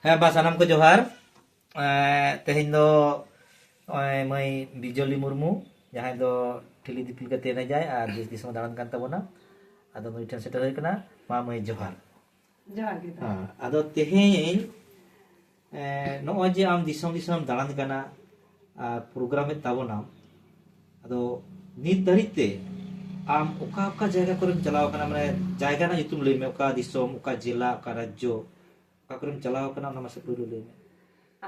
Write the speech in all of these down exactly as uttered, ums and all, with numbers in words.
ᱦᱮᱸ, ᱢᱟ ᱥᱟᱱᱟᱢ ᱠᱚ ᱡᱚᱦᱟᱨ᱾ ᱮᱸ, ᱛᱮᱦᱮᱧ ᱫᱚ ᱱᱚᱜᱼᱚᱭ ᱢᱟᱹᱭ ᱵᱤᱡᱚᱞᱤ ᱢᱩᱨᱢᱩ, ᱡᱟᱦᱟᱸᱭ ᱫᱚ ᱴᱷᱤᱞᱤ ᱫᱤᱯᱤᱞ ᱠᱟᱛᱮ ᱮᱱᱮᱡᱟᱭ ᱟᱨ ᱫᱮᱥ ᱫᱤᱥᱚᱢ ᱫᱟᱬᱟᱱ ᱠᱟᱱ ᱛᱟᱵᱚᱱᱟ᱾ ᱟᱫᱚ ᱱᱩᱭ ᱴᱷᱮᱱ ᱥᱮᱴᱮᱨ ᱦᱩᱭ ᱠᱟᱱᱟ᱾ ᱢᱟ ᱢᱟᱹᱭ, ᱡᱚᱦᱟᱨ᱾ ᱡᱚᱦᱟᱨ ᱜᱮ᱾ ᱦᱮᱸ, ᱟᱫᱚ ᱛᱮᱦᱮᱧ, ᱮᱸ, ᱱᱚᱜᱼᱚᱭ ᱡᱮ ᱟᱢ ᱫᱤᱥᱚᱢ ᱫᱤᱥᱚᱢ ᱫᱟᱬᱟᱱ ᱠᱟᱱᱟ ᱟᱨ ᱯᱨᱳᱜᱨᱟᱢᱮᱫ ᱛᱟᱵᱚᱱᱟᱢ, ᱟᱫᱚ ᱱᱤᱛ ᱫᱷᱟᱹᱨᱤᱡ ᱛᱮ ᱟᱢ ᱚᱠᱟ ᱚᱠᱟ ᱡᱟᱭᱜᱟ ᱠᱚᱨᱮᱢ ᱪᱟᱞᱟᱣ ᱠᱟᱱᱟ? ᱢᱟᱱᱮ, ᱡᱟᱭᱜᱟ ᱨᱮᱱᱟᱜ ᱧᱩᱛᱩᱢ ᱞᱟᱹᱭ ᱢᱮ, ᱚᱠᱟ ᱫᱤᱥᱚᱢ, ᱚᱠᱟ ᱡᱮᱞᱟ, ᱚᱠᱟ ᱨᱟᱡᱽᱡᱚ, ᱚᱠᱟ ᱠᱚᱨᱮᱢ ᱪᱟᱞᱟᱣ ᱠᱟᱱᱟ, ᱚᱱᱟ ᱢᱟᱥᱮ ᱯᱳᱭᱞᱳ ᱞᱟᱹᱭ ᱢᱮ᱾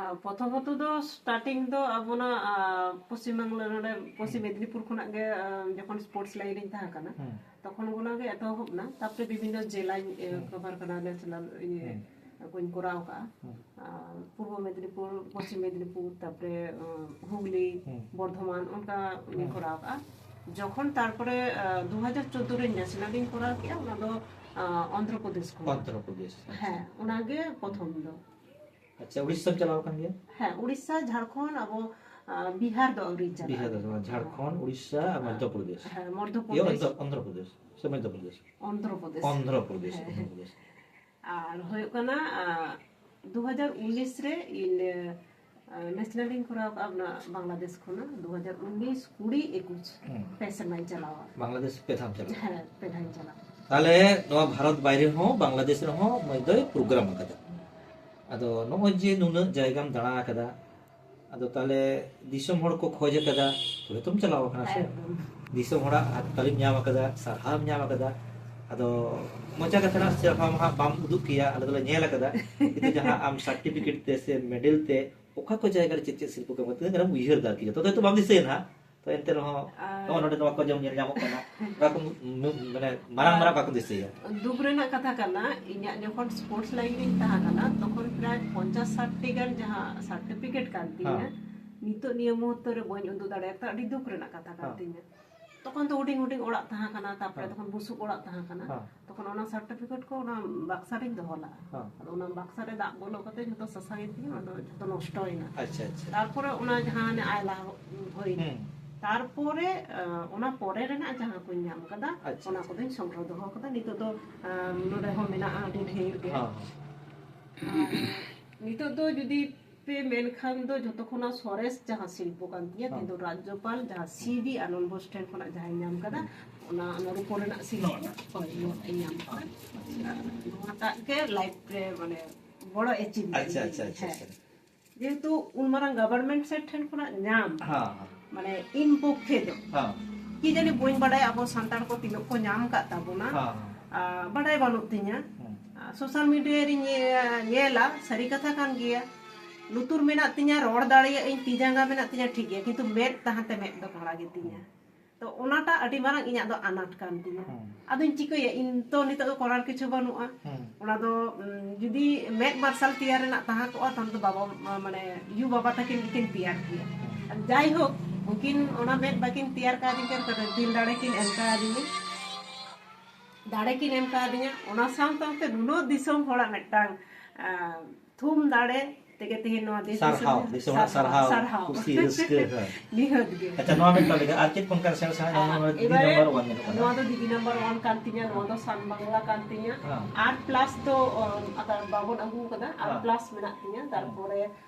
ᱟᱨ ᱯᱨᱚᱛᱷᱚᱢᱚᱛᱚ ᱫᱚ starting ᱫᱚ ᱟᱵᱚᱱᱟᱜ, ᱟᱨ, ᱯᱚᱥᱪᱤᱢ ᱵᱟᱝᱞᱟ, ᱱᱚᱰᱮ ᱯᱚᱥᱪᱤᱢ ᱦᱩᱸ᱾ ᱢᱮᱫᱽᱱᱤᱯᱩᱨ ᱠᱷᱚᱱᱟᱜ ᱜᱮ, ᱟᱨ, ᱡᱚᱠᱷᱚᱱ sports line ᱨᱤᱧ ᱛᱟᱦᱮᱸ ᱠᱟᱱᱟ, ᱦᱩᱸ᱾ ᱛᱚᱠᱷᱚᱱ ᱠᱷᱚᱱᱟᱜ ᱜᱮ ᱮᱛᱚᱦᱚᱵ ᱮᱱᱟ᱾ ᱛᱟᱨᱯᱚᱨᱮ ᱵᱤᱵᱷᱤᱱᱱᱚ ᱡᱮᱞᱟᱧ, ᱮ, ᱦᱩᱸ᱾ cover ᱠᱟᱱᱟ, national ᱤᱭᱟᱹ ᱦᱩᱸ᱾ ᱠᱚᱧ ᱠᱚᱨᱟᱣ ᱠᱟᱜᱼᱟ᱾ ᱦᱩᱸ᱾ ᱟᱨ ᱯᱩᱨᱵᱚ ᱢᱮᱫᱽᱱᱤᱯᱩᱨ, ᱯᱚᱥᱪᱤᱢ ᱢᱮᱫᱽᱱᱤᱯᱩᱨ, ᱛᱟᱨᱯᱚᱨᱮ, ᱟᱨ, ᱦᱩᱜᱽᱞᱤ, ᱦᱩᱸ᱾ ᱵᱚᱨᱫᱷᱚᱢᱟᱱ, ᱚᱱᱠᱟ ᱤᱧ ᱦᱩᱸ᱾ ᱠᱚᱨᱟᱣ ᱠᱟᱜᱼᱟ᱾ ᱡᱚᱠᱷᱚᱱ ᱛᱟᱨᱯᱚᱨᱮ, ᱟᱨ, ᱫᱩ ᱦᱟᱡᱟᱨ ᱪᱳᱫᱫᱳ ᱨᱮ national ᱤᱧ ᱠᱚᱨᱟᱣ ᱠᱮᱜᱼᱟ, ᱚᱱᱟ ᱫᱚ, ᱟᱨ, ᱚᱱᱫᱷᱨᱚ ᱯᱨᱚᱫᱮᱥ ᱠᱷᱚᱱ᱾ ᱚᱱᱫᱷᱨᱚ ᱯᱨᱚᱫᱮᱥ, ᱟᱪᱪᱷᱟ᱾ ᱦᱮᱸ, ᱚᱱᱟᱜᱮ ᱯᱨᱚᱛᱷᱚᱢ ᱫᱚ᱾ ᱟᱪᱪᱷᱟ, ᱩᱲᱤᱥᱥᱟᱢ ᱪᱟᱞᱟᱣ ᱟᱠᱟᱱ ᱜᱮᱭᱟ? ᱦᱮᱸ, ᱩᱲᱤᱥᱥᱟ, ᱡᱷᱟᱲᱠᱷᱚᱸᱰ, ᱟᱵᱚ, ᱟᱨ, ᱵᱤᱦᱟᱨ ᱫᱚ ᱟᱹᱣᱨᱤ ᱪᱟᱞᱟᱜᱼᱟ᱾ ᱵᱤᱦᱟᱨ ᱫᱚ ᱵᱟᱝ, ᱡᱷᱟᱲᱠᱷᱚᱸᱰ, ᱩᱲᱤᱥᱥᱟ ᱟᱨ ᱦᱮᱸ᱾ ᱢᱚᱫᱽᱫᱷᱚ ᱯᱨᱚᱫᱮᱥ᱾ ᱦᱮᱸ, ᱢᱚᱫᱽᱫᱷᱚ ᱤᱭᱟᱹ, ᱯᱨᱚᱫᱮᱥ᱾ ᱚᱱᱫᱷᱨᱚ, ᱚᱱᱫᱷᱨᱚ ᱯᱨᱚᱫᱮᱥ ᱥᱮ ᱢᱚᱫᱽᱫᱷᱚ ᱯᱨᱚᱫᱮᱥ? ᱚᱱᱫᱷᱨᱚ ᱯᱨᱚᱫᱮᱥ᱾ ᱚᱱᱫᱷᱨᱚ ᱯᱨᱚᱫᱮᱥ, ᱦᱮᱸ᱾ ᱚᱱᱫᱷᱨᱚ ᱯᱨᱚᱫᱮᱥ᱾ ᱟᱨ ᱦᱩᱭᱩᱜ ᱠᱟᱱᱟ, ᱟᱨ, ᱫᱩ ᱦᱟᱡᱟᱨ ᱩᱱᱤᱥ ᱨᱮ ᱤᱧ, ᱟᱨ, national ᱤᱧ ᱠᱚᱨᱟᱣ ᱠᱟᱜᱼᱟ, ᱚᱱᱟ ᱵᱟᱝᱞᱟᱫᱮᱥ ᱠᱷᱚᱱᱟᱜ᱾ ᱫᱩ ᱦᱟᱡᱟᱨ ᱩᱱᱤᱥ, ᱠᱩᱲᱤ, ᱮᱠᱩᱥ ᱦᱩᱸ᱾ ᱯᱮ ᱥᱮᱨᱢᱟᱧ ᱪᱟᱞᱟᱣᱟ᱾ ᱵᱟᱝᱞᱟᱫᱮᱥ ᱯᱮ ᱫᱷᱟᱣ ᱪᱟᱞᱟᱣ? ᱦᱮᱸ, ᱯᱮ ᱫᱷᱟᱣᱤᱧ ᱪᱟᱞᱟᱣᱟ᱾ ᱛᱟᱦᱞᱮ ᱱᱚᱣᱟ ᱵᱷᱟᱨᱚᱛ ᱵᱟᱭᱨᱮ ᱦᱚᱸ ᱵᱟᱝᱞᱟᱫᱮᱥ ᱨᱮᱦᱚᱸ ᱢᱟᱹᱭ ᱫᱚᱭ ᱯᱨᱳᱜᱨᱟᱢ ᱟᱠᱟᱫᱟ᱾ ᱟᱫᱚ ᱱᱚᱜᱼᱚᱭ ᱡᱮ ᱱᱩᱱᱟᱹᱜ ᱡᱟᱭᱜᱟᱢ ᱫᱟᱬᱟ ᱟᱠᱟᱫᱟ, ᱟᱫᱚ ᱛᱟᱦᱞᱮ ᱫᱤᱥᱚᱢ ᱦᱚᱲ ᱠᱚ ᱠᱷᱚᱡᱽ ᱟᱠᱟᱫᱟ, ᱛᱚᱵᱮ ᱛᱚᱢ ᱪᱟᱞᱟᱣ ᱟᱠᱟᱱᱟ ᱥᱮ? ᱮᱠᱫᱚᱢ᱾ ᱫᱤᱥᱚᱢ ᱦᱚᱲᱟᱜ ᱦᱟᱛ ᱛᱟᱹᱞᱤᱢ ᱧᱟᱢ ᱟᱠᱟᱫᱟ, ᱥᱟᱨᱦᱟᱣᱮᱢ ᱧᱟᱢ ᱟᱠᱟᱫᱟ᱾ ᱟᱫᱚ ᱢᱚᱪᱟ ᱠᱟᱛᱷᱟ ᱨᱮᱱᱟᱜ ᱥᱟᱨᱦᱟᱣ ᱢᱟ ᱦᱟᱸᱜ ᱵᱟᱢ ᱩᱫᱩᱜ ᱠᱮᱭᱟ, ᱟᱞᱮ ᱫᱚᱞᱮ ᱧᱮᱞ ᱟᱠᱟᱫᱟ᱾ ᱠᱤᱱᱛᱩ ᱡᱟᱦᱟᱸ ᱟᱢ certificate ᱛᱮ ᱥᱮ medal ᱛᱮ ᱚᱠᱟ ᱠᱚ ᱡᱟᱭᱜᱟ ᱨᱮ ᱪᱮᱫ ᱪᱮᱫ ᱥᱤᱨᱯᱟᱹ ᱠᱚ ᱮᱢᱟ, ᱛᱤᱱᱟᱹᱜ ᱜᱟᱱᱮᱢ ᱩᱭᱦᱟᱹᱨ ᱫᱟ ᱟᱨᱠᱤ? ᱡᱚᱛᱚ ᱫᱚ ᱦᱚᱭᱛᱳ ᱵᱟᱢ ᱫᱤᱥᱟᱹᱭᱟ ᱱᱟᱦᱟᱜ, ᱛᱚ ᱮᱱᱛᱮ ᱨᱮᱦᱚᱸ ᱟᱨ ᱱᱚᱜᱼᱚᱭ ᱱᱚᱰᱮ ᱱᱚᱣᱟ ᱠᱚ ᱡᱮᱢᱚᱱ ᱧᱮᱞ ᱧᱟᱢᱚᱜ ᱠᱟᱱᱟ, ᱚᱠᱟ ᱠᱚ ᱢᱩ-, ᱢᱩ-, ᱢᱟᱱᱮ ᱢᱟᱨᱟᱝ ᱟᱨ ᱢᱟᱨᱟᱝ ᱚᱠᱟ ᱠᱚ ᱫᱤᱥᱟᱹᱭᱟ? ᱫᱩᱠ ᱨᱮᱱᱟᱜ ᱠᱟᱛᱷᱟ ᱠᱟᱱᱟ, ᱤᱧᱟᱹᱜ ᱡᱚᱠᱷᱚᱱ sports line ᱨᱤᱧ ᱛᱟᱦᱮᱸ ᱠᱟᱱᱟ, ᱛᱚᱠᱷᱚᱱ ᱯᱨᱟᱭ ᱯᱚᱧᱪᱟᱥ ᱥᱟᱴ ᱴᱤ ᱜᱟᱱ ᱡᱟᱦᱟᱸ certificate ᱠᱟᱱ ᱛᱤᱧᱟ, ᱦᱮᱸ᱾ ᱱᱤᱛᱚᱜ ᱱᱤᱭᱟᱹ ᱢᱩᱦᱩᱨᱛᱚ ᱨᱮ ᱵᱟᱹᱧ ᱩᱫᱩᱜ ᱫᱟᱲᱮᱭᱟᱜ ᱠᱟᱱᱟ, ᱟᱹᱰᱤ ᱫᱩᱠ ᱨᱮᱱᱟᱜ ᱠᱟᱛᱷᱟ ᱠᱟᱱ ᱦᱮᱸ᱾ ᱛᱤᱧᱟ᱾ ᱛᱚᱠᱷᱚᱱ ᱫᱚ ᱦᱩᱰᱤᱧ ᱦᱩᱰᱤᱧ ᱚᱲᱟᱜ ᱛᱟᱦᱮᱸ ᱠᱟᱱᱟ, ᱛᱟᱨᱯᱚᱨᱮ ᱦᱮᱸ᱾ ᱛᱚᱠᱷᱚᱱ ᱵᱩᱥᱩᱵ ᱚᱲᱟᱜ ᱛᱟᱦᱮᱸ ᱠᱟᱱᱟ, ᱦᱮᱸ᱾ ᱛᱚᱠᱷᱚᱱ ᱚᱱᱟ certificate ᱠᱚ ᱚᱱᱟ ᱵᱟᱠᱥᱟ ᱨᱤᱧ ᱫᱚᱦᱚ ᱞᱟᱜᱼᱟ᱾ ᱦᱮᱸ᱾ ᱟᱫᱚ ᱚᱱᱟ ᱵᱟᱠᱥᱟ ᱨᱮ ᱫᱟᱜ ᱵᱚᱞᱚ ᱠᱟᱛᱮ ᱡᱷᱚᱛᱚ ᱥᱟᱥᱟᱝ ᱮᱱ ᱛᱤᱧᱟ, ᱚᱱᱟ ᱫᱚ ᱡᱷᱚᱛᱚ ᱱᱚᱥᱴᱚᱭᱮᱱᱟ᱾ ᱟᱪᱪᱷᱟ, ᱟᱪᱪᱷᱟ᱾ ᱛᱟᱨᱯᱚᱨᱮ ᱚᱱᱟ ᱡᱟᱦᱟᱸ ᱦᱟᱱᱮ ᱟᱭᱞᱟ ᱦᱩᱭᱱᱟ᱾ ᱦᱩᱸ᱾ ᱛᱟᱨᱯᱚᱨᱮ, ᱟᱸ, ᱚᱱᱟ ᱯᱚᱨᱮ ᱨᱮᱱᱟᱜ ᱡᱟᱦᱟᱸ ᱠᱚᱧ ᱧᱟᱢ ᱠᱟᱫᱟ, ᱟᱪᱪᱷᱟ, ᱚᱱᱟ ᱟᱪᱪᱷᱟ᱾ ᱠᱚᱫᱚᱧ ᱥᱚᱝᱜᱨᱚᱦᱚ ᱫᱚᱦᱚ ᱠᱟᱫᱟ᱾ ᱱᱤᱛᱚᱜ ᱫᱚ, ᱟᱸ, ᱱᱚᱰᱮ ᱦᱚᱸ ᱢᱮᱱᱟᱜᱼᱟ ᱟᱹᱰᱤ ᱰᱷᱮᱨ ᱜᱮ᱾ ᱦᱮᱸ, ᱦᱮᱸ᱾ ᱟᱨ ᱱᱤᱛᱚᱜ ᱫᱚ ᱡᱩᱫᱤ ᱯᱮ ᱢᱮᱱᱠᱷᱟᱱ ᱫᱚ ᱡᱷᱚᱛᱚ ᱠᱷᱚᱱᱟᱜ ᱥᱚᱨᱮᱥ ᱡᱟᱦᱟᱸ ᱥᱤᱞᱯᱚ ᱠᱟᱱ ᱛᱤᱧᱟ, ᱦᱮᱸ᱾ ᱛᱤᱧ ᱫᱚ ᱨᱟᱡᱽᱡᱚᱯᱟᱞ ᱡᱟᱦᱟᱸ ᱥᱤ ᱵᱤ ᱟᱱᱚᱱᱫ ᱵᱳᱥ ᱴᱷᱮᱱ ᱠᱷᱚᱱᱟᱜ ᱡᱟᱦᱟᱸᱧ ᱧᱟᱢ ᱠᱟᱫᱟ, ᱚᱱᱟ, ᱚᱱᱟ ᱨᱩᱯᱚ ᱨᱮᱱᱟᱜ ᱥᱤᱞᱯᱚ᱾ ᱱᱚᱣᱟᱴᱟᱜ᱾ ᱦᱳᱭ, ᱱᱚᱣᱟᱴᱟᱜ ᱤᱧ ᱧᱟᱢ ᱠᱟᱫᱟ᱾ ᱱᱚᱣᱟᱴᱟᱜ ᱜᱮ ᱞᱟᱭᱤᱯᱷ ᱨᱮ ᱢᱟᱱᱮ ᱵᱚᱲᱚ ᱮᱪᱤᱵᱷ᱾ ᱟᱪᱪᱷᱟ, ᱟᱪᱪᱷᱟ, ᱟᱪᱪᱷᱟ, ᱦᱮᱸ᱾ ᱟᱪᱪᱷᱟ᱾ ᱡᱮᱦᱮᱛᱩ ᱩᱱ ᱢᱟᱨᱟᱝ ᱜᱚᱵᱷᱚᱨᱱᱢᱮᱱᱴ ᱥᱮᱫ ᱴᱷᱮᱱ ᱠᱷᱚᱱᱟᱜ ᱧᱟᱢ, ᱦᱮᱸ, ᱦᱮᱸ᱾ ᱢᱟᱱᱮ ᱤᱧ ᱯᱚᱠᱠᱷᱮ ᱫᱚ, ᱦᱮᱸ᱾ ᱠᱤ ᱡᱟᱹᱱᱤ ᱵᱟᱹᱧ ᱵᱟᱲᱟᱭᱟ ᱟᱵᱚ ᱥᱟᱱᱛᱟᱲ ᱠᱚ ᱛᱤᱱᱟᱹᱜ ᱠᱚ ᱧᱟᱢ ᱟᱠᱟᱫ ᱛᱟᱵᱚᱱᱟ, ᱦᱮᱸ, ᱦᱮᱸ᱾ ᱟᱨ ᱵᱟᱰᱟᱭ ᱵᱟᱹᱱᱩᱜ ᱛᱤᱧᱟ᱾ ᱦᱮᱸ᱾ ᱟᱨ ᱥᱳᱥᱟᱞ ᱢᱤᱰᱤᱭᱟ ᱨᱤᱧ ᱧᱮ-, ᱧᱮᱞᱟ, ᱥᱟᱹᱨᱤ ᱠᱟᱛᱷᱟ ᱠᱟᱱ ᱜᱮᱭᱟ, ᱞᱩᱛᱩᱨ ᱢᱮᱱᱟᱜ ᱛᱤᱧᱟ, ᱨᱚᱲ ᱫᱟᱲᱮᱭᱟᱜ ᱟᱹᱧ, ᱛᱤ ᱡᱟᱸᱜᱟ ᱢᱮᱱᱟᱜ ᱛᱤᱧᱟ, ᱴᱷᱤᱠ ᱜᱮᱭᱟ, ᱠᱤᱱᱛᱩ ᱢᱮᱫ ᱛᱟᱦᱮᱸ ᱛᱮ ᱢᱮᱫ ᱫᱚ ᱠᱟᱬᱟ ᱜᱮᱛᱤᱧᱟ᱾ ᱛᱚ ᱚᱱᱟᱴᱟᱜ ᱟᱹᱰᱤ ᱢᱟᱨᱟᱝ ᱤᱧᱟᱹᱜ ᱫᱚ ᱟᱱᱟᱴ ᱠᱟᱱ ᱛᱤᱧᱟ᱾ ᱦᱮᱸ᱾ ᱟᱫᱚᱧ ᱪᱤᱠᱟᱹᱭᱟ, ᱤᱧ ᱛᱚ ᱱᱤᱛᱚᱜ ᱫᱚ ᱠᱚᱨᱟᱨ ᱠᱤᱪᱷᱩ ᱵᱟᱹᱱᱩᱜᱼᱟ᱾ ᱦᱮᱸ᱾ ᱚᱱᱟ ᱫᱚ, ᱩᱢ, ᱡᱩᱫᱤ ᱢᱮᱫ ᱢᱟᱨᱥᱟᱞ ᱛᱮᱭᱟᱨ ᱨᱮᱱᱟᱜ ᱛᱟᱦᱮᱸ ᱠᱚᱜᱼᱟ, ᱛᱟᱦᱚᱞᱮ ᱫᱚ ᱵᱟᱵᱟ, ᱢᱟ-, ᱢᱟᱱᱮ ᱭᱩ ᱵᱟᱵᱟ ᱛᱟᱹᱠᱤᱱ ᱜᱮᱠᱤᱱ ᱛᱮᱭᱟᱨ ᱠᱮᱭᱟ᱾ ᱦᱮᱸ᱾ ᱡᱟᱭᱦᱳᱠ, ᱩᱱᱠᱤᱱ ᱚᱱᱟ ᱢᱮᱫ ᱵᱟᱹᱠᱤᱱ ᱛᱮᱭᱟᱨ ᱠᱟᱣᱫᱤᱧ ᱠᱷᱟᱱ, ᱛᱚᱵᱮ ᱫᱤᱞ ᱫᱟᱲᱮ ᱠᱤᱱ ᱮᱢ ᱠᱟᱣᱫᱤᱧᱟ᱾ ᱫᱟᱲᱮ ᱠᱤᱱ ᱮᱢ ᱠᱟᱣᱫᱤᱧᱟ, ᱚᱱᱟ ᱥᱟᱶ ᱥᱟᱶᱛᱮ ᱱᱩᱱᱟᱹᱜ ᱫᱤᱥᱚᱢ ᱦᱚᱲᱟᱜ ᱢᱤᱫᱴᱟᱝ, ᱟᱸ, ᱛᱷᱩᱢ ᱫᱟᱲᱮ ᱛᱮᱜᱮ ᱛᱮᱦᱮᱧ ᱱᱚᱣᱟ ᱫᱮᱥ ᱥᱟᱨᱦᱟᱣ, ᱫᱤᱥᱚᱢ, ᱫᱤᱥᱚᱢ ᱦᱚᱲᱟᱜ ᱥᱟᱨᱦᱟᱣ, ᱥᱟᱨᱦᱟᱣ, ᱥᱟᱨᱦᱟᱣ᱾ ᱠᱩᱥᱤ ᱨᱟᱹᱥᱠᱟᱹ, ᱦᱮᱸ᱾ ᱱᱤᱦᱟᱹᱛ ᱜᱮ᱾ ᱟᱪᱪᱷᱟ, ᱱᱚᱣᱟ ᱢᱤᱫᱴᱟᱝ ᱞᱮᱠᱟ, ᱟᱨ ᱪᱮᱫ ᱠᱚ ᱚᱱᱠᱟ ᱥᱮᱬᱟ ᱥᱮᱬᱟ ᱟᱨ ᱱᱚᱣᱟ ᱫᱤᱫᱤ ᱮᱵᱟᱨᱮ ᱱᱟᱢᱵᱟᱨ ᱚᱣᱟᱱ ᱧᱮᱞᱚᱜ ᱠᱟᱱᱟ? ᱱᱚᱣᱟ ᱫᱚ ᱫᱤᱫᱤ ᱱᱟᱢᱵᱟᱨ ᱚᱣᱟᱱ ᱠᱟᱱ ᱛᱤᱧᱟ, ᱱᱚᱣᱟ ᱫᱚ ᱥᱟᱱ ᱵᱟᱝᱞᱟ ᱠᱟᱱ ᱛᱤᱧᱟ᱾ ᱦᱮᱸ᱾ ᱟᱨ ᱯᱞᱟᱥ ᱫᱚ, ᱚ, ᱟᱠᱟ ᱵᱟᱵᱚᱱ ᱟᱹᱜᱩ ᱟᱠᱟᱫᱟ, ᱟᱨ ᱦᱮᱸ᱾ ᱯᱞᱟᱥ ᱢᱮᱱᱟᱜ ᱛᱤᱧᱟ, ᱦᱮᱸ᱾ ᱛᱟᱨᱯᱚᱨᱮ,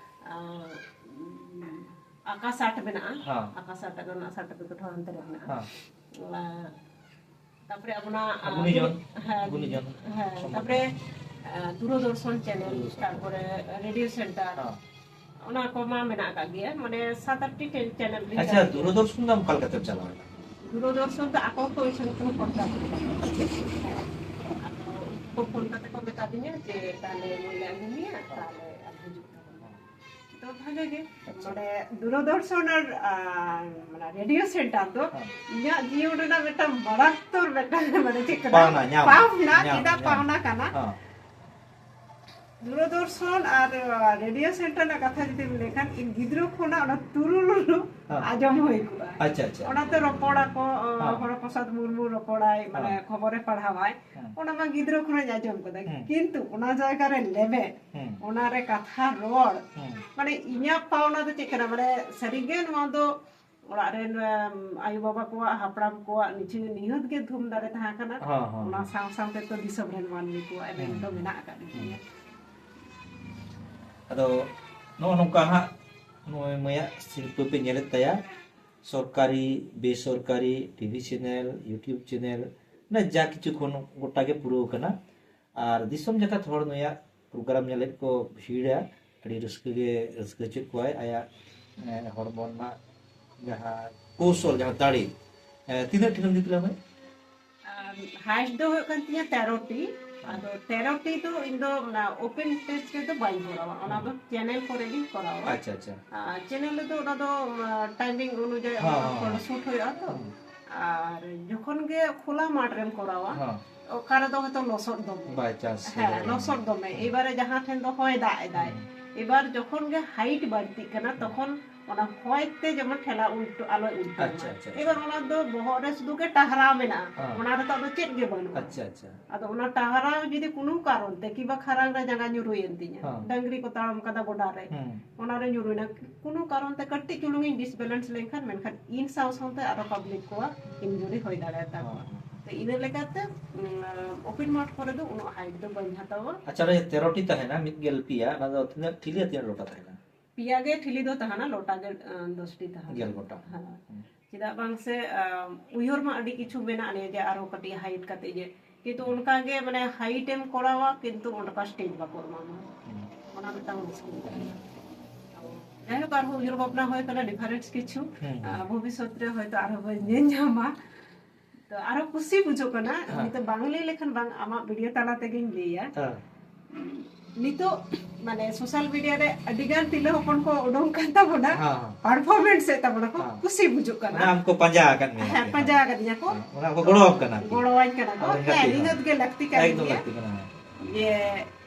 ᱟᱸ, ᱟᱠᱟ ᱥᱟᱴ ᱢᱮᱱᱟᱜᱼᱟ, ᱦᱮᱸ᱾ ᱟᱠᱟ ᱥᱟᱴ ᱨᱮᱱᱟᱜ ᱥᱟᱨᱴᱤᱯᱷᱤᱠᱮᱴ ᱦᱚᱸ ᱦᱟᱱᱛᱮ ᱨᱮ ᱢᱮᱱᱟᱜᱼᱟ᱾ ᱦᱮᱸ᱾ ᱟᱨ ᱛᱟᱯᱚᱨᱮ ᱟᱵᱚᱱᱟᱜ, ᱟᱨ ᱜᱩᱱᱤᱡᱚᱱ, ᱦᱮᱸ, ᱜᱩᱱᱤᱡᱚᱱ᱾ ᱦᱮᱸ, ᱥᱚᱢᱟᱡᱽ᱾ ᱛᱟᱯᱚᱨᱮ, ᱟᱨ ᱫᱩᱨᱚᱫᱚᱨᱥᱚᱱ ᱪᱮᱱᱮᱞ, ᱫᱩᱨᱚᱫᱚᱨᱥᱚᱱ᱾ ᱛᱟᱨᱯᱚᱨᱮ ᱨᱮᱰᱤᱭᱳ ᱥᱮᱱᱴᱟᱨ, ᱦᱮᱸ᱾ ᱚᱱᱟ ᱠᱚᱢᱟ ᱢᱮᱱᱟᱜ ᱟᱠᱟᱫ ᱜᱮᱭᱟ, ᱢᱟᱱᱮ ᱥᱟᱛ ᱟᱴᱴᱤ ᱪᱮ-, ᱪᱮᱱᱮᱞ ᱨᱤᱧ ᱟᱪᱪᱷᱟ, ᱠᱟᱹᱢᱤ ᱠᱟᱱᱟ᱾ ᱫᱩᱨᱚᱫᱚᱨᱥᱚᱱ ᱫᱚ ᱚᱠᱟ ᱞᱮᱠᱟᱛᱮᱢ ᱪᱟᱞᱟᱣ ᱮᱫᱟ? ᱫᱩᱨᱚᱫᱚᱨᱥᱚᱱ ᱫᱚ ᱟᱠᱚ ᱠᱚ ᱤᱥᱤᱱ ᱠᱚ ᱠᱚᱱᱴᱟᱠᱴ ᱠᱟᱱᱟ᱾ ᱟᱫᱚ ᱩᱱᱠᱩ ᱠᱚ ᱯᱷᱳᱱ ᱠᱟᱛᱮ ᱠᱚ ᱢᱮᱛᱟ ᱫᱤᱧᱟ ᱡᱮ, "ᱛᱟᱦᱞᱮ ᱱᱩᱭ ᱞᱮ ᱟᱹᱜᱩ ᱢᱮᱭᱟ, ᱛᱟᱦᱞᱮ ᱟᱢ ᱦᱤᱡᱩᱜ ᱛᱟᱵᱚᱱ ᱢᱮ᱾" ᱛᱚ ᱵᱷᱟᱜᱮ ᱜᱮ᱾ ᱟᱪᱪᱷᱟ᱾ ᱢᱟᱱᱮ ᱫᱩᱨᱚᱫᱚᱨᱥᱚᱱ ᱟᱨ, ᱟᱨ, ᱢᱟᱱᱮ ᱨᱮᱰᱤᱭᱳ ᱥᱮᱱᱴᱟᱨ ᱫᱚ ᱦᱮᱸ᱾ ᱤᱧᱟᱹᱜ ᱡᱤᱭᱚᱱ ᱨᱮᱱᱟᱜ ᱢᱤᱫᱴᱟᱝ ᱢᱟᱨᱟᱝᱛᱚᱨ ᱢᱤᱫᱴᱟᱝ, ᱢᱟᱱᱮ ᱪᱮᱫ ᱠᱟᱱᱟ? ᱯᱟᱣᱱᱟ, ᱧᱟᱢ, ᱯᱟᱣᱱᱟ, ᱧᱟᱢ, ᱪᱮᱫᱟᱜ ᱧᱟᱢ᱾ ᱯᱟᱣᱱᱟ ᱠᱟᱱᱟ? ᱦᱮᱸ᱾ ᱫᱩᱨᱚᱫᱚᱨᱥᱚᱱ ᱟᱨ, ᱟ, ᱨᱮᱰᱤᱭᱳ ᱥᱮᱱᱴᱟᱨ ᱨᱮᱱᱟᱜ ᱠᱟᱛᱷᱟ ᱡᱩᱫᱤᱢ ᱞᱟᱹᱭ ᱠᱷᱟᱱ, ᱤᱧ ᱜᱤᱫᱽᱨᱟᱹ ᱠᱷᱚᱱᱟᱜ ᱚᱱᱟ ᱛᱩᱨᱩᱞᱩᱞᱩ ᱦᱮᱸ᱾ ᱟᱸᱡᱚᱢ ᱦᱩᱭ ᱠᱚᱜᱼᱟ᱾ ᱟᱪᱪᱷᱟ, ᱟᱪᱪᱷᱟ᱾ ᱚᱱᱟᱛᱮ ᱨᱚᱯᱚᱲᱟᱠᱚ, ᱚ, ᱦᱮᱸ᱾ ᱦᱚᱨᱚᱯᱨᱚᱥᱟᱫᱽ ᱢᱩᱨᱢᱩ ᱨᱚᱯᱚᱲᱟᱭ, ᱢᱟᱱᱮ ᱦᱮᱸ᱾ ᱠᱷᱚᱵᱚᱨᱮ ᱯᱟᱲᱦᱟᱣᱟᱭ, ᱦᱮᱸ᱾ ᱚᱱᱟ ᱢᱟ ᱜᱤᱫᱽᱨᱟᱹ ᱠᱷᱚᱱᱟᱜ ᱤᱧ ᱟᱸᱡᱚᱢ ᱠᱟᱫᱟ᱾ ᱦᱮᱸ᱾ ᱠᱤᱱᱛᱩ ᱚᱱᱟ ᱡᱟᱭᱜᱟ ᱨᱮ ᱞᱮᱵᱮᱫ, ᱦᱮᱸ᱾ ᱚᱱᱟ ᱨᱮ ᱠᱟᱛᱷᱟ ᱨᱚᱲ, ᱦᱮᱸ᱾ ᱢᱟᱱᱮ ᱤᱧᱟᱹᱜ ᱯᱟᱣᱱᱟ ᱫᱚ ᱪᱮᱫ ᱠᱟᱱᱟ? ᱢᱟᱱᱮ ᱥᱟᱹᱨᱤᱜᱮ ᱱᱚᱣᱟ ᱫᱚ ᱚᱲᱟᱜ ᱨᱮᱱ, ᱮᱢ, ᱟᱭᱳ ᱵᱟᱵᱟ ᱠᱚᱣᱟᱜ, ᱦᱟᱯᱲᱟᱢ ᱠᱚᱣᱟᱜ ᱱᱤᱪᱷᱟᱹ ᱱᱤᱦᱟᱹᱛ ᱜᱮ ᱫᱷᱩᱢ ᱫᱟᱲᱮ ᱛᱟᱦᱮᱸ ᱠᱟᱱᱟ᱾ ᱦᱚᱸ, ᱦᱚᱸ, ᱚᱱᱟ ᱦᱚᱸ᱾ ᱥᱟᱶ ᱥᱟᱶᱛᱮ ᱛᱚ ᱫᱤᱥᱚᱢ ᱨᱮᱱ ᱢᱟᱹᱱᱢᱤ ᱠᱚᱣᱟᱜ ᱮᱱᱮᱢ ᱦᱩᱸ᱾ ᱫᱚ ᱢᱮᱱᱟᱜ ᱟᱠᱟᱫ ᱦᱩᱸ᱾ ᱜᱮᱭᱟ᱾ ᱟᱫᱚ ᱱᱚᱜᱼᱚ ᱱᱚᱝᱠᱟ ᱦᱟᱸᱜ ᱱᱚᱜᱼᱚᱭ ᱢᱟᱹᱭᱟᱜ ᱥᱤᱨᱯᱟᱹ ᱯᱮ ᱧᱮᱞᱮᱫ ᱛᱟᱭᱟ, ᱥᱚᱨᱠᱟᱨᱤ ᱵᱮᱥᱚᱨᱠᱟᱨᱤ ᱴᱤᱵᱷᱤ ᱪᱮᱱᱮᱞ, ᱭᱩᱴᱤᱭᱩᱵᱽ ᱪᱮᱱᱮᱞ, ᱢᱟᱱᱮ ᱡᱟ ᱠᱤᱪᱷᱩ ᱠᱷᱚᱱ ᱜᱚᱴᱟ ᱜᱮ ᱯᱩᱨᱟᱹᱣ ᱠᱟᱱᱟ᱾ ᱟᱨ ᱫᱤᱥᱚᱢ ᱡᱟᱠᱟᱛ ᱦᱚᱲ ᱱᱩᱭᱟᱜ ᱯᱨᱳᱜᱨᱟᱢ ᱧᱮᱞᱮᱫ ᱠᱚ ᱵᱷᱤᱲᱟ, ᱟᱹᱰᱤ ᱨᱟᱹᱥᱠᱟᱹ ᱜᱮ ᱨᱟᱹᱥᱠᱟᱹ ᱦᱚᱪᱚᱭᱮᱫ ᱠᱚᱣᱟᱭ᱾ ᱟᱭᱟᱜ ᱮ, ᱦᱚᱲᱢᱚ ᱨᱮᱱᱟᱜ ᱡᱟᱦᱟᱸ ᱠᱚᱣᱥᱚᱞ, ᱡᱟᱦᱟᱸ ᱫᱟᱲᱮ, ᱮ, ᱛᱤᱱᱟᱹᱜ ᱴᱷᱤᱞᱮᱢ ᱫᱤᱯᱤᱞᱟ ᱢᱟᱹᱭ? ᱦᱟᱭᱮᱥᱴ ᱫᱚ ᱦᱩᱭᱩᱜ ᱠᱟᱱ ᱛᱤᱧᱟ ᱛᱮᱨᱚᱴᱤ᱾ ᱟᱫᱚ ᱛᱮᱨᱚᱴᱤ ᱫᱚ ᱤᱧ ᱫᱚ ᱚᱱᱟ ᱳᱯᱮᱱ ᱴᱮᱥᱴ ᱨᱮᱫᱚ ᱵᱟᱹᱧ ᱠᱚᱨᱟᱣᱟ, ᱚᱱᱟ ᱫᱚ ᱪᱮᱱᱮᱞ ᱠᱚᱨᱮ ᱜᱤᱧ ᱠᱚᱨᱟᱣᱟ᱾ ᱟᱪᱪᱷᱟ, ᱟᱪᱪᱷᱟ᱾ ᱟᱨ ᱪᱮᱱᱮᱞ ᱨᱮᱫᱚ ᱚᱱᱟ ᱫᱚ ᱴᱟᱭᱢᱤᱝ ᱚᱱᱩᱡᱟᱭᱤ ᱦᱮᱸ, ᱚᱱᱟ ᱦᱮᱸ, ᱯᱷᱳᱴᱳ ᱦᱮᱸ᱾ ᱥᱩᱴ ᱦᱩᱭᱩᱜᱼᱟ ᱛᱚ᱾ ᱦᱮᱸ᱾ ᱟᱨ ᱡᱚᱠᱷᱚᱱ ᱜᱮ ᱠᱷᱳᱞᱟ ᱢᱟᱴᱷ ᱨᱮᱢ ᱠᱚᱨᱟᱣᱟ, ᱦᱮᱸ᱾ ᱚᱠᱟ ᱨᱮᱫᱚ ᱦᱚᱭᱛᱚ ᱞᱚᱥᱚᱫ ᱫᱚᱢᱮ᱾ ᱵᱟᱭ ᱪᱟᱱᱥ᱾ ᱦᱮᱸ, ᱞᱚᱥᱚᱫ ᱫᱚᱢᱮ᱾ ᱮᱵᱟᱨᱮ ᱡᱟᱦᱟᱸ ᱴᱷᱮᱱ ᱫᱚ ᱦᱚᱭ ᱫᱟᱜ ᱮᱫᱟᱭ, ᱦᱮᱸ᱾ ᱮᱵᱟᱨ ᱡᱚᱠᱷᱚᱱ ᱜᱮ ᱦᱟᱭᱤᱴ ᱵᱟᱹᱲᱛᱤᱜ ᱠᱟᱱᱟ, ᱛᱚᱠᱷᱚᱱ ᱚᱱᱟ ᱦᱚᱭ ᱛᱮ ᱡᱮᱢᱚᱱ ᱴᱷᱮᱞᱟ ᱩᱞᱴᱟᱹ ᱟᱞᱚᱭ ᱩᱞᱴᱟᱹ ᱟᱪᱪᱷᱟ, ᱢᱟ᱾ ᱟᱪᱪᱷᱟ, ᱮᱵᱟᱨ ᱟᱪᱪᱷᱟ᱾ ᱚᱱᱟ ᱫᱚ ᱵᱚᱦᱚᱜ ᱨᱮ ᱥᱩᱫᱷᱩ ᱜᱮ ᱴᱟᱦᱨᱟᱣ ᱢᱮᱱᱟᱜᱼᱟ, ᱦᱮᱸ᱾ ᱚᱱᱟ ᱨᱮᱫᱚ ᱟᱫᱚ ᱪᱮᱫ ᱜᱮ ᱵᱟᱹᱱᱩᱜᱼᱟ᱾ ᱟᱪᱪᱷᱟ, ᱟᱪᱪᱷᱟ᱾ ᱟᱫᱚ ᱚᱱᱟ ᱴᱟᱦᱨᱟᱣ ᱡᱩᱫᱤ ᱠᱳᱱᱳ ᱠᱟᱨᱚᱱ ᱛᱮ ᱠᱤᱵᱟ ᱠᱷᱟᱨᱟᱝ ᱨᱮ ᱡᱟᱸᱜᱟ ᱧᱩᱨᱩᱭᱮᱱ ᱛᱤᱧᱟ, ᱦᱮᱸ᱾ ᱰᱟᱝᱨᱤ ᱠᱚ ᱛᱟᱲᱟᱢ ᱠᱟᱫᱟ ᱜᱚᱰᱟ ᱨᱮ, ᱦᱮᱸ᱾ ᱚᱱᱟ ᱨᱮ ᱧᱩᱨᱩᱭᱮᱱᱟ, ᱠᱳᱱᱳ ᱠᱟᱨᱚᱱ ᱛᱮ ᱠᱟᱹᱴᱤᱡ ᱪᱩᱞᱩᱝ ᱤᱧ ᱰᱤᱥᱵᱮᱞᱮᱱᱥ ᱞᱮᱱᱠᱷᱟᱱ, ᱢᱮᱱᱠᱷᱟᱱ ᱤᱧ ᱥᱟᱶ ᱥᱟᱶᱛᱮ ᱟᱨᱚ ᱯᱟᱵᱽᱞᱤᱠ ᱠᱚᱣᱟᱜ ᱤᱱᱡᱩᱨᱤ ᱦᱩᱭ ᱫᱟᱲᱮᱭᱟᱛᱟ ᱠᱚᱣᱟ᱾ ᱦᱮᱸ᱾ ᱛᱚ ᱤᱱᱟᱹ ᱞᱮᱠᱟᱛᱮ ᱳᱯᱮᱱ ᱢᱟᱴᱷ ᱠᱚᱨᱮ ᱫᱚ ᱩᱱᱟᱹᱜ ᱦᱟᱭᱤᱴ ᱫᱚ ᱵᱟᱹᱧ ᱦᱟᱛᱟᱣᱟ᱾ ᱟᱪᱪᱷᱟ, ᱚᱱᱟ ᱡᱮ ᱛᱮᱨᱚᱴᱤ ᱛᱟᱦᱮᱱᱟ, ᱢᱤᱫ ᱜᱮᱞ ᱯᱮᱭᱟ, ᱚᱱᱟ ᱫᱚ ᱛᱤᱱᱟᱹᱜ ᱴᱷᱤᱞᱤ ᱟᱨ ᱛᱤᱱᱟᱹᱜ ᱞᱚᱴᱟ ᱛᱟᱦᱮᱱᱟ? ᱯᱮᱭᱟ ᱜᱮ ᱴᱷᱤᱞᱤ ᱫᱚ ᱛᱟᱦᱮᱱᱟ, ᱞᱚᱴᱟ ᱜᱮ ᱟᱸ, ᱫᱚᱥᱴᱤ ᱛᱟᱦᱮᱱᱟ᱾ ᱜᱮᱞ ᱜᱚᱴᱟ᱾ ᱦᱮᱸ᱾ ᱪᱮᱫᱟᱜ ᱵᱟᱝ ᱥᱮ ᱟᱸ, ᱩᱭᱦᱟᱹᱨ ᱢᱟ ᱟᱹᱰᱤ ᱠᱤᱪᱷᱩ ᱢᱮᱱᱟᱜ ᱱᱤᱭᱟᱹ ᱡᱮ ᱟᱨᱦᱚᱸ ᱠᱟᱹᱴᱤᱡ ᱦᱟᱭᱤᱴ ᱠᱟᱛᱮ ᱡᱮ, ᱠᱤᱱᱛᱩ ᱚᱱᱠᱟ ᱜᱮ ᱢᱟᱱᱮ ᱦᱟᱭᱤᱴ ᱮᱢ ᱠᱚᱨᱟᱣᱟ, ᱠᱤᱱᱛᱩ ᱚᱱᱠᱟ ᱥᱴᱮᱡᱽ ᱵᱟᱠᱚ ᱮᱢᱟᱢᱟ᱾ ᱦᱩᱸ᱾ ᱚᱱᱟ ᱢᱤᱫᱴᱟᱝ ᱢᱩᱥᱠᱤᱞ ᱠᱟᱱᱟ᱾ ᱡᱟᱭᱦᱳᱠ, ᱟᱨᱦᱚᱸ ᱩᱭᱦᱟᱹᱨ ᱵᱷᱟᱵᱽᱱᱟ ᱦᱩᱭ ᱠᱟᱱᱟ ᱰᱤᱯᱷᱟᱨᱮᱱᱴ ᱠᱤᱪᱷᱩ, ᱦᱩᱸ, ᱦᱩᱸ᱾ ᱟᱸ, ᱵᱷᱚᱵᱤᱥᱥᱚᱛ ᱨᱮ ᱦᱚᱭᱛᱳ ᱟᱨᱦᱚᱸ ᱵᱚᱱ ᱧᱮᱞ ᱧᱟᱢᱟ᱾ ᱛᱚ ᱟᱨᱦᱚᱸ ᱠᱩᱥᱤ ᱵᱩᱡᱷᱟᱹᱜ ᱠᱟᱱᱟ, ᱦᱮᱸ᱾ ᱱᱤᱛᱚᱜ ᱵᱟᱝ ᱞᱟᱹᱭ ᱞᱮᱠᱷᱟᱱ ᱵᱟᱝ, ᱟᱢᱟᱜ ᱵᱷᱤᱰᱤᱭᱳ ᱛᱟᱞᱟ ᱛᱮᱜᱮᱧ ᱞᱟᱹᱭᱟ᱾ ᱦᱮᱸ᱾ ᱱᱤᱛᱚᱜ ᱢᱟᱱᱮ ᱥᱳᱥᱟᱞ ᱢᱤᱰᱤᱭᱟ ᱨᱮ ᱟᱹᱰᱤ ᱜᱟᱱ ᱛᱤᱨᱞᱟᱹ ᱦᱚᱯᱚᱱ ᱠᱚ ᱩᱰᱩᱝ ᱠᱟᱱ ᱛᱟᱵᱚᱱᱟ, ᱦᱮᱸ, ᱦᱮᱸ᱾ ᱯᱟᱨᱯᱷᱚᱨᱢᱮᱱᱥ ᱮᱫ ᱛᱟᱵᱚᱱᱟ ᱠᱚ, ᱦᱮᱸ᱾ ᱠᱩᱥᱤ ᱵᱩᱡᱷᱟᱹᱜ ᱠᱟᱱᱟ᱾ ᱚᱱᱟ ᱟᱢ ᱠᱚ ᱯᱟᱸᱡᱟ ᱟᱠᱟᱫ ᱢᱮᱭᱟ ᱦᱮᱸ, ᱟᱨᱠᱤ᱾ ᱯᱟᱸᱡᱟ ᱟᱠᱟᱫᱤᱧᱟ ᱠᱚ᱾ ᱦᱮᱸ, ᱚᱱᱟ ᱠᱚ ᱜᱚᱲᱚᱣᱟᱢ ᱠᱟᱱᱟ ᱟᱨᱠᱤ᱾ ᱜᱚᱲᱚᱣᱟᱹᱧ ᱠᱟᱱᱟ ᱠᱚ᱾ ᱟᱢᱨᱮᱱ ᱦᱮᱸ, ᱜᱟᱛᱮ᱾ ᱱᱤᱦᱟᱹᱛ ᱜᱮ ᱞᱟᱹᱠᱛᱤ ᱠᱟᱱ ᱮᱠᱫᱚᱢ ᱜᱮᱭᱟ᱾ ᱞᱟᱹᱠᱛᱤ ᱠᱟᱱᱟ᱾ ᱡᱮ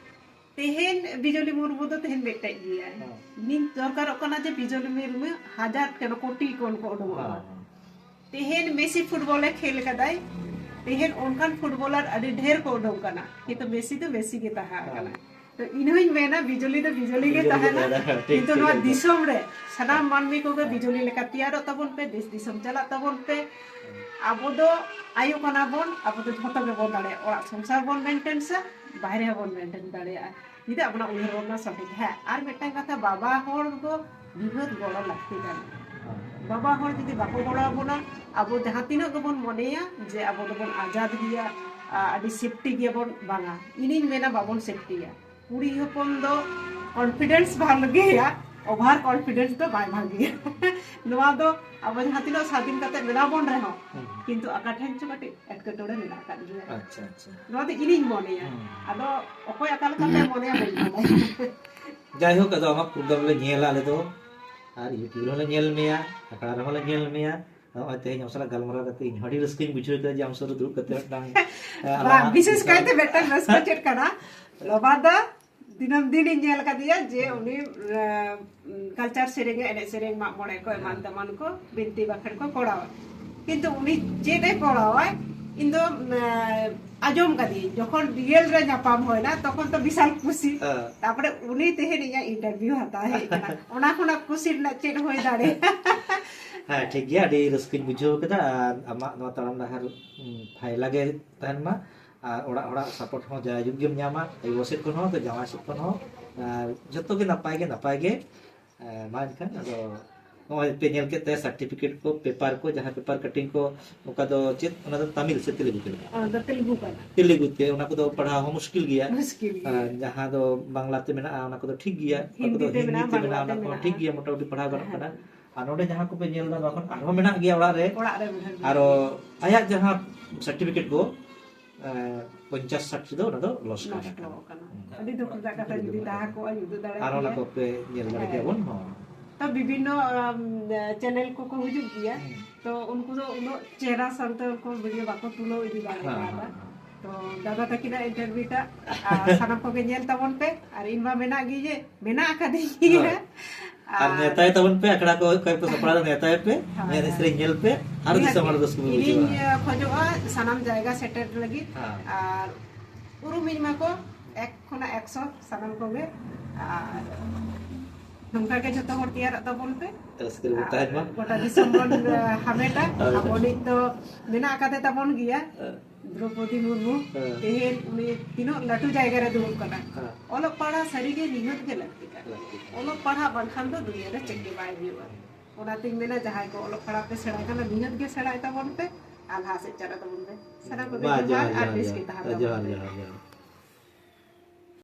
ᱛᱮᱦᱮᱧ ᱵᱤᱡᱚᱞᱤ ᱢᱩᱨᱢᱩ ᱫᱚ ᱛᱮᱦᱮᱧ ᱢᱤᱫᱴᱮᱡ ᱜᱮᱭᱟᱭ᱾ ᱦᱮᱸ᱾ ᱱᱤᱛ ᱫᱚᱨᱠᱟᱨᱚᱜ ᱠᱟᱱᱟ ᱡᱮ ᱵᱤᱡᱚᱞᱤ ᱢᱩᱨᱢᱩ ᱦᱟᱡᱟᱨ ᱠᱮᱱᱚ ᱠᱳᱴᱤ ᱠᱚᱱ ᱠᱚ ᱩᱰᱩᱝᱚᱜ ᱢᱟ᱾ ᱦᱮᱸ, ᱦᱮᱸ᱾ ᱛᱮᱦᱮᱧ ᱢᱮᱥᱤ ᱯᱷᱩᱴᱵᱚᱞᱮ ᱠᱷᱮᱞ ᱠᱟᱫᱟᱭ, ᱛᱮᱦᱮᱧ ᱚᱱᱠᱟᱱ ᱯᱷᱩᱴᱵᱚᱞᱟᱨ ᱟᱹᱰᱤ ᱰᱷᱮᱨ ᱠᱚ ᱩᱰᱩᱝ ᱠᱟᱱᱟ, ᱠᱤᱱᱛᱩ ᱢᱮᱥᱤ ᱫᱚ ᱢᱮᱥᱤ ᱜᱮ ᱛᱟᱦᱮᱸ ᱦᱮᱸ᱾ ᱠᱟᱱᱟ᱾ ᱛᱚ ᱤᱧ ᱦᱚᱧ ᱢᱮᱱᱟ ᱵᱤᱡᱚᱞᱤ ᱫᱚ ᱵᱤᱡᱚᱞᱤ ᱜᱮ ᱵᱤᱡᱚᱞᱤ ᱜᱮ ᱛᱟᱦᱮᱱᱟ, ᱛᱟᱦᱮᱱᱟ, ᱴᱷᱤᱠ, ᱠᱤᱱᱛᱩ ᱴᱷᱤᱠ, ᱱᱚᱣᱟ ᱮᱠᱫᱚᱢ᱾ ᱫᱤᱥᱚᱢ ᱨᱮ ᱥᱟᱱᱟᱢ ᱦᱮᱸ᱾ ᱢᱟᱹᱱᱢᱤ ᱠᱚᱜᱮ ᱵᱤᱡᱚᱞᱤ ᱞᱮᱠᱟ ᱛᱮᱭᱟᱨᱚᱜ ᱛᱟᱵᱚᱱ ᱯᱮ, ᱫᱮᱥ ᱫᱤᱥᱚᱢ ᱪᱟᱞᱟᱜ ᱛᱟᱵᱚᱱ ᱯᱮ᱾ ᱟᱵᱚ ᱫᱚ ᱟᱭᱳ ᱠᱟᱱᱟ ᱵᱚᱱ, ᱟᱵᱚ ᱫᱚ ᱡᱷᱚᱛᱚ ᱜᱮᱵᱚᱱ ᱫᱟᱲᱮᱭᱟᱜᱼᱟ, ᱚᱲᱟᱜ ᱥᱚᱝᱥᱟᱨ ᱵᱚᱱ ᱢᱮᱱᱴᱮᱱᱥᱟ, ᱵᱟᱦᱨᱮ ᱦᱚᱸᱵᱚᱱ ᱢᱮᱱᱴᱮᱱ ᱫᱟᱲᱮᱭᱟᱜᱼᱟ᱾ ᱪᱮᱫᱟᱜ ᱟᱵᱚᱱᱟᱜ ᱩᱭᱦᱟᱹᱨ ᱵᱷᱟᱵᱽᱱᱟ ᱥᱚᱴᱷᱤᱠ? ᱦᱮᱸ, ᱟᱨ ᱢᱤᱫᱴᱟᱝ ᱠᱟᱛᱷᱟ, ᱵᱟᱵᱟ ᱦᱚᱲ ᱫᱚ ᱵᱤᱵᱟᱹᱫ ᱜᱚᱲᱚ ᱞᱟᱹᱠᱛᱤ ᱠᱟᱱᱟ᱾ ᱵᱟᱵᱟ ᱦᱚᱲ ᱡᱩᱫᱤ ᱵᱟᱠᱚ ᱜᱚᱲᱚ ᱟᱵᱚᱱᱟ, ᱟᱵᱚ ᱡᱟᱦᱟᱸ ᱛᱤᱱᱟᱹᱜ ᱜᱮᱵᱚᱱ ᱢᱚᱱᱮᱭᱟ ᱡᱮ ᱟᱵᱚ ᱫᱚᱵᱚᱱ ᱟᱡᱟᱫ ᱜᱮᱭᱟ, ᱟ, ᱟᱹᱰᱤ ᱥᱮᱯᱴᱤ ᱜᱮᱭᱟᱵᱚᱱ, ᱵᱟᱝᱟ, ᱤᱧᱤᱧ ᱢᱮᱱᱟ ᱵᱟᱵᱚᱱ ᱥᱮᱯᱴᱤᱭᱟ᱾ ᱠᱩᱲᱤ ᱦᱚᱯᱚᱱ ᱫᱚ ᱠᱚᱱᱯᱷᱤᱰᱮᱱᱥ ᱵᱷᱟᱜᱮᱭᱟ, ᱚᱵᱷᱟᱨ ᱠᱚᱱᱯᱷᱤᱰᱮᱱᱥ ᱫᱚ ᱵᱟᱭ ᱵᱷᱟᱜᱮᱭᱟ᱾ ᱱᱚᱣᱟ ᱫᱚ ᱟᱵᱚ ᱡᱟᱦᱟᱸ ᱛᱤᱱᱟᱹᱜ ᱥᱟᱫᱷᱤᱱ ᱠᱟᱛᱮ ᱢᱮᱱᱟᱜ ᱵᱚᱱ ᱨᱮᱦᱚᱸ, ᱦᱩᱸ᱾ ᱠᱤᱱᱛᱩ ᱚᱠᱟ ᱴᱷᱮᱱ ᱪᱚ ᱠᱟᱹᱴᱤᱡ ᱮᱴᱠᱮᱴᱚᱬᱮ ᱢᱮᱱᱟᱜ ᱟᱠᱟᱫ ᱜᱮᱭᱟ᱾ ᱟᱪᱪᱷᱟ, ᱟᱪᱪᱷᱟ᱾ ᱱᱚᱣᱟ ᱫᱚ ᱤᱧᱤᱧ ᱢᱚᱱᱮᱭᱟ᱾ ᱦᱩᱸ᱾ ᱟᱫᱚ ᱚᱠᱚᱭ ᱚᱠᱟ ᱞᱮᱠᱟᱛᱮ ᱢᱚᱱᱮᱭᱟ ᱵᱟᱹᱧ ᱵᱟᱲᱟᱭᱟ᱾ ᱡᱟᱭᱦᱳᱠ, ᱟᱫᱚ ᱟᱢᱟᱜ ᱯᱨᱳᱜᱨᱟᱢ ᱞᱮ ᱧᱮᱞᱟ ᱟᱞᱮ ᱫᱚ, ᱟᱨ YouTube ᱨᱮᱦᱚᱸ ᱞᱮ ᱧᱮᱞ ᱢᱮᱭᱟ, ᱟᱠᱷᱲᱟ ᱨᱮᱦᱚᱸ ᱞᱮ ᱧᱮᱞ ᱢᱮᱭᱟ᱾ ᱱᱚᱜᱼᱚᱭ ᱛᱮᱦᱮᱧ ᱟᱢ ᱥᱟᱞᱟᱜ ᱜᱟᱞᱢᱟᱨᱟᱣ ᱠᱟᱛᱮ ᱤᱧ ᱦᱚᱸ ᱟᱹᱰᱤ ᱨᱟᱹᱥᱠᱟᱹᱧ ᱵᱩᱡᱷᱟᱹᱣ ᱠᱮᱫᱟ ᱡᱮ ᱟᱢ ᱥᱩᱨ ᱨᱮ ᱫᱩᱲᱩᱵ ᱠᱟᱛᱮ ᱢᱤᱫᱴᱟᱝ, ᱮ, ᱵᱟᱝ, ᱟᱞᱟᱝᱟᱜ ᱵᱤᱥᱮᱥ ᱠᱟᱭᱛᱮ ᱢᱤᱫᱴᱟᱝ ᱨᱟᱹᱥᱠᱟᱹ ᱪᱮᱫ ᱠᱟᱱᱟ, ᱞᱚᱵᱟ ᱫᱚ ᱫᱤᱱᱟᱹᱢ ᱫᱤᱱᱤᱧ ᱧᱮᱞ ᱟᱠᱟᱫᱮᱭᱟ ᱡᱮ ᱩᱱᱤ, ᱮ, ᱠᱟᱞᱪᱟᱨ ᱥᱮᱨᱮᱧ ᱮ, ᱮᱱᱮᱡ ᱥᱮᱨᱮᱧ, ᱢᱟᱜ ᱢᱚᱬᱮ ᱠᱚ, ᱮᱢᱟᱱ ᱦᱮᱸ᱾ ᱛᱮᱢᱟᱱ ᱠᱚ, ᱵᱤᱱᱛᱤ ᱵᱟᱠᱷᱮᱲ ᱠᱚ ᱠᱚᱨᱟᱣᱟ᱾ ᱠᱤᱱᱛᱩ ᱩᱱᱤ ᱪᱮᱫ ᱮ ᱠᱚᱨᱟᱣᱟᱭ, ᱤᱧ ᱫᱚ, ᱮ, ᱟᱸᱡᱚᱢ ᱠᱟᱫᱤᱧ, ᱡᱚᱠᱷᱚᱱ ᱨᱤᱭᱮᱞ ᱨᱮ ᱧᱟᱯᱟᱢ ᱦᱩᱭᱱᱟ, ᱛᱚᱠᱷᱚᱱ ᱛᱚ ᱵᱤᱥᱟᱞ ᱠᱩᱥᱤ᱾ ᱦᱮᱸ᱾ ᱛᱟᱨᱯᱚᱨᱮ ᱩᱱᱤ ᱛᱮᱦᱮᱧ ᱤᱧᱟᱹᱜ ᱤᱱᱴᱟᱨᱵᱷᱤᱭᱩ ᱦᱟᱛᱟᱣ ᱦᱮᱡ ᱠᱟᱱᱟ᱾ ᱚᱱᱟ ᱠᱷᱚᱱᱟᱜ ᱠᱩᱥᱤ ᱨᱮᱱᱟᱜ ᱪᱮᱫ ᱦᱩᱭ ᱫᱟᱲᱮᱭᱟᱜᱼᱟ? ᱦᱮᱸ, ᱴᱷᱤᱠ ᱜᱮᱭᱟ, ᱟᱹᱰᱤ ᱨᱟᱹᱥᱠᱟᱹᱧ ᱵᱩᱡᱷᱟᱹᱣ ᱠᱮᱫᱟ᱾ ᱟᱨ ᱟᱢᱟᱜ ᱱᱚᱣᱟ ᱛᱟᱲᱟᱢ ᱰᱟᱦᱟᱨ, ᱩᱢ, ᱯᱷᱟᱭᱞᱟ ᱜᱮ ᱛᱟᱦᱮᱱ ᱢᱟ᱾ ᱟᱨ ᱚᱲᱟᱜ ᱦᱚᱲᱟᱜ ᱥᱟᱯᱳᱨᱴ ᱦᱚᱸ ᱡᱟᱭᱡᱩᱜᱽ ᱜᱮᱢ ᱧᱟᱢᱟ, ᱟᱭᱳ ᱥᱮᱫ ᱠᱷᱚᱱ ᱦᱚᱸ, ᱡᱟᱶᱟᱭ ᱥᱮᱫ ᱠᱷᱚᱱ ᱦᱚᱸ, ᱟᱨ ᱡᱚᱛᱚ ᱜᱮ ᱱᱟᱯᱟᱭ ᱜᱮ, ᱱᱟᱯᱟᱭ ᱜᱮ᱾ ᱮ, ᱢᱟ ᱮᱱᱠᱷᱟᱱ ᱟᱫᱚ ᱱᱚᱜᱼᱚᱭ ᱯᱮ ᱧᱮᱞ ᱠᱮᱫ ᱛᱟᱭᱟ ᱥᱟᱨᱴᱤᱯᱷᱤᱠᱮᱴ ᱠᱚ, ᱯᱮᱯᱟᱨ ᱠᱚ, ᱡᱟᱦᱟᱸ ᱯᱮᱯᱟᱨ ᱠᱟᱴᱤᱝ ᱠᱚ, ᱚᱠᱟ ᱫᱚ ᱪᱮᱫ, ᱚᱱᱟ ᱫᱚ ᱛᱟᱢᱤᱞ ᱥᱮ ᱛᱮᱞᱮᱜᱩ ᱛᱮ ᱢᱮᱱᱟᱜᱼᱟ? ᱚᱱᱟ ᱫᱚ ᱛᱮᱞᱮᱜᱩ ᱠᱟᱱᱟ᱾ ᱛᱮᱞᱮᱜᱩ ᱛᱮ, ᱚᱱᱟ ᱠᱚᱫᱚ ᱯᱟᱲᱦᱟᱣ ᱦᱚᱸ ᱢᱩᱥᱠᱤᱞ ᱜᱮᱭᱟ᱾ ᱢᱩᱥᱠᱤᱞ ᱜᱮᱭᱟ᱾ ᱟᱨ ᱡᱟᱦᱟᱸ ᱫᱚ ᱵᱟᱝᱞᱟ ᱛᱮ ᱢᱮᱱᱟᱜᱼᱟ, ᱚᱱᱟ ᱠᱚᱫᱚ ᱴᱷᱤᱠ ᱜᱮᱭᱟ᱾ ᱚᱠᱟ ᱦᱤᱱᱫᱤ ᱠᱚᱫᱚ ᱛᱮ ᱦᱤᱱᱫᱤ ᱢᱮᱱᱟᱜᱼᱟ, ᱛᱮ ᱵᱟᱝᱞᱟ ᱢᱮᱱᱟᱜᱼᱟ, ᱛᱮ ᱚᱱᱟ ᱠᱚᱦᱚᱸ ᱢᱮᱱᱟᱜᱼᱟ᱾ ᱴᱷᱤᱠ ᱜᱮᱭᱟ, ᱢᱚᱴᱟᱢᱩᱴᱤ ᱯᱟᱲᱦᱟᱣ ᱜᱟᱱᱚᱜ ᱦᱮᱸ᱾ ᱠᱟᱱᱟ᱾ ᱟᱨ ᱱᱚᱰᱮ ᱡᱟᱦᱟᱸ ᱠᱚᱯᱮ ᱧᱮᱞ ᱮᱫᱟ, ᱱᱚᱣᱟ ᱠᱷᱚᱱ ᱟᱨᱦᱚᱸ ᱢᱮᱱᱟᱜ ᱜᱮᱭᱟ ᱚᱲᱟᱜ ᱨᱮ᱾ ᱚᱲᱟᱜ ᱨᱮ ᱢᱮᱱᱟᱜ ᱜᱮᱭᱟ᱾ ᱟᱨᱚ ᱟᱭᱟᱜ ᱡᱟᱦᱟᱸ ᱥᱟᱨᱴᱤᱯᱷᱤᱠᱮᱴ ᱠᱚ, ᱮ, ᱯᱚᱧᱪᱟᱥ ᱥᱟᱴ ᱫᱚ ᱚᱱᱟ ᱫᱚ ᱞᱚᱥ ᱠᱟᱱᱟ᱾ ᱱᱚᱥᱴᱚ ᱟᱠᱟᱱᱟ᱾ ᱦᱩᱸ᱾ ᱟᱹᱰᱤ ᱫᱩᱠ ᱨᱮᱱᱟᱜ ᱠᱟᱛᱷᱟ, ᱡᱩᱫᱤ ᱛᱟᱦᱮᱸ ᱠᱚᱜᱼᱟ, ᱧᱩᱫᱟᱹ ᱫᱟᱲᱮ ᱟᱨ ᱚᱱᱟ ᱠᱮᱭᱟ᱾ ᱠᱚᱯᱮ ᱧᱮᱞ ᱫᱟᱲᱮ ᱦᱮᱸ᱾ ᱠᱮᱭᱟ ᱵᱚᱱ, ᱦᱚᱸ᱾ ᱛᱚ ᱵᱤᱵᱷᱤᱱᱱᱚ, ᱟᱢ, ᱪᱮᱱᱮᱞ ᱠᱚᱠᱚ ᱦᱤᱡᱩᱜ ᱜᱮᱭᱟ᱾ ᱦᱩᱸ᱾ ᱛᱚ ᱩᱱᱠᱩ ᱫᱚ ᱩᱱᱟᱹᱜ ᱪᱮᱦᱨᱟ ᱥᱟᱱᱛᱟᱲ ᱠᱚ ᱵᱷᱤᱰᱤᱭᱳ ᱵᱟᱠᱚ ᱛᱩᱞᱟᱹᱣ ᱤᱫᱤ ᱫᱟᱲᱮ ᱦᱮᱸ, ᱠᱟᱣᱫᱟ᱾ ᱦᱮᱸ, ᱦᱮᱸ᱾ ᱛᱚ ᱫᱟᱫᱟ ᱛᱟᱹᱠᱤᱱᱟᱜ ᱤᱱᱴᱟᱨᱵᱷᱤᱭᱩ ᱴᱟᱜ, ᱟᱨ ᱥᱟᱱᱟᱢ ᱠᱚᱜᱮ ᱧᱮᱞ ᱛᱟᱵᱚᱱ ᱯᱮ, ᱟᱨ ᱤᱧ ᱢᱟ ᱢᱮᱱᱟᱜ ᱜᱮ, ᱡᱮ ᱢᱮᱱᱟᱜ ᱟᱠᱟᱫᱤᱧ ᱜᱮᱭᱟ᱾ ᱦᱳᱭ᱾ ᱟᱨ ᱟᱨ ᱱᱮᱣᱛᱟᱭ ᱛᱟᱵᱚᱱ ᱯᱮ, ᱟᱠᱷᱲᱟ ᱠᱚ ᱚᱠᱚᱭ ᱠᱚ ᱥᱟᱯᱲᱟᱣ ᱫᱟ, ᱱᱮᱣᱛᱟᱭ ᱯᱮ, ᱦᱳᱭ, ᱮᱱᱮᱡ ᱦᱳᱭ᱾ ᱥᱮᱨᱮᱧ ᱧᱮᱞ ᱯᱮ, ᱟᱨ ᱱᱤᱦᱟᱹᱛ ᱫᱤᱥᱚᱢ ᱦᱚᱲ ᱜᱮ᱾ ᱨᱟᱹᱥᱠᱟᱹ ᱵᱚ ᱤᱧᱤᱧ, ᱵᱩᱡᱷᱟᱹᱣᱟ᱾ ᱮ, ᱠᱷᱚᱡᱚᱜᱼᱟ ᱥᱟᱱᱟᱢ ᱡᱟᱭᱜᱟ ᱥᱮᱴᱮᱨ ᱞᱟᱹᱜᱤᱫ, ᱦᱮᱸ᱾ ᱟᱨ ᱩᱨᱩᱢᱤᱧ ᱢᱟᱠᱚ ᱮᱠ ᱠᱷᱚᱱᱟᱜ ᱮᱠᱥᱚ ᱥᱟᱱᱟᱢ ᱠᱚᱜᱮ, ᱟᱨ ᱱᱚᱝᱠᱟ ᱜᱮ ᱡᱚᱛᱚ ᱦᱚᱲ ᱛᱮᱭᱟᱨᱚᱜ ᱛᱟᱵᱚᱱ ᱯᱮ᱾ ᱨᱟᱹᱥᱠᱟᱹ ᱨᱮᱵᱚᱱ ᱛᱟᱦᱮᱱ ᱢᱟ᱾ ᱟᱨ ᱜᱚᱴᱟ ᱫᱤᱥᱚᱢ ᱵᱚᱱ, ᱮ, ᱦᱟᱢᱮᱴᱟ᱾ ᱦᱳᱭ᱾ ᱟᱵᱚ ᱱᱤᱛ ᱫᱚ ᱢᱮᱱᱟᱜ ᱟᱠᱟᱫᱮ ᱛᱟᱵᱚᱱ ᱜᱮᱭᱟ᱾ ᱦᱮᱸ᱾ ᱫᱨᱚᱯᱚᱫᱤ ᱢᱩᱨᱢᱩ ᱦᱮᱸ᱾ ᱛᱮᱦᱮᱧ ᱩᱱᱤ ᱛᱤᱱᱟᱹᱜ ᱞᱟᱹᱴᱩ ᱡᱟᱭᱜᱟ ᱨᱮ ᱫᱩᱲᱩᱵ ᱠᱟᱱᱟ᱾ ᱦᱮᱸ᱾ ᱚᱞᱚᱜ ᱯᱟᱲᱦᱟᱜ ᱥᱟᱹᱨᱤᱜᱮ ᱱᱤᱦᱟᱹᱛ ᱜᱮ ᱞᱟᱹᱠᱛᱤ ᱠᱟᱱᱟ᱾ ᱚᱞᱚᱜ ᱯᱟᱲᱦᱟᱜ ᱵᱟᱝᱠᱷᱟᱱ ᱫᱚ ᱫᱩᱱᱤᱭᱟᱹ ᱨᱮ ᱪᱮᱫ ᱜᱮ ᱵᱟᱭ ᱦᱩᱭᱩᱜᱼᱟ᱾ ᱚᱱᱟᱛᱤᱧ ᱢᱮᱱᱟ, ᱡᱟᱦᱟᱸᱭ ᱠᱚ ᱚᱞᱚᱜ ᱯᱟᱲᱦᱟᱜ ᱯᱮ ᱥᱮᱬᱟᱭ ᱠᱟᱱᱟ, ᱱᱤᱦᱟᱹᱛ ᱜᱮ ᱥᱮᱬᱟᱭ ᱛᱟᱵᱚᱱ ᱯᱮ ᱟᱨ ᱞᱟᱦᱟ ᱥᱮᱫ ᱪᱟᱞᱟᱜ ᱛᱟᱵᱚᱱ ᱯᱮ᱾ ᱥᱟᱱᱟᱢ ᱠᱚᱜᱮ ᱵᱟ, ᱡᱚᱦᱟᱨ ᱡᱚᱦᱟᱨ, ᱟᱨ ᱡᱚᱦᱟᱨ, ᱵᱮᱥ ᱜᱮ ᱡᱚᱦᱟᱨ, ᱛᱟᱦᱮᱱ ᱡᱚᱦᱟᱨ, ᱛᱟᱵᱚᱱ ᱯᱮ᱾ ᱡᱚᱦᱟᱨ, ᱡᱚᱦᱟᱨ᱾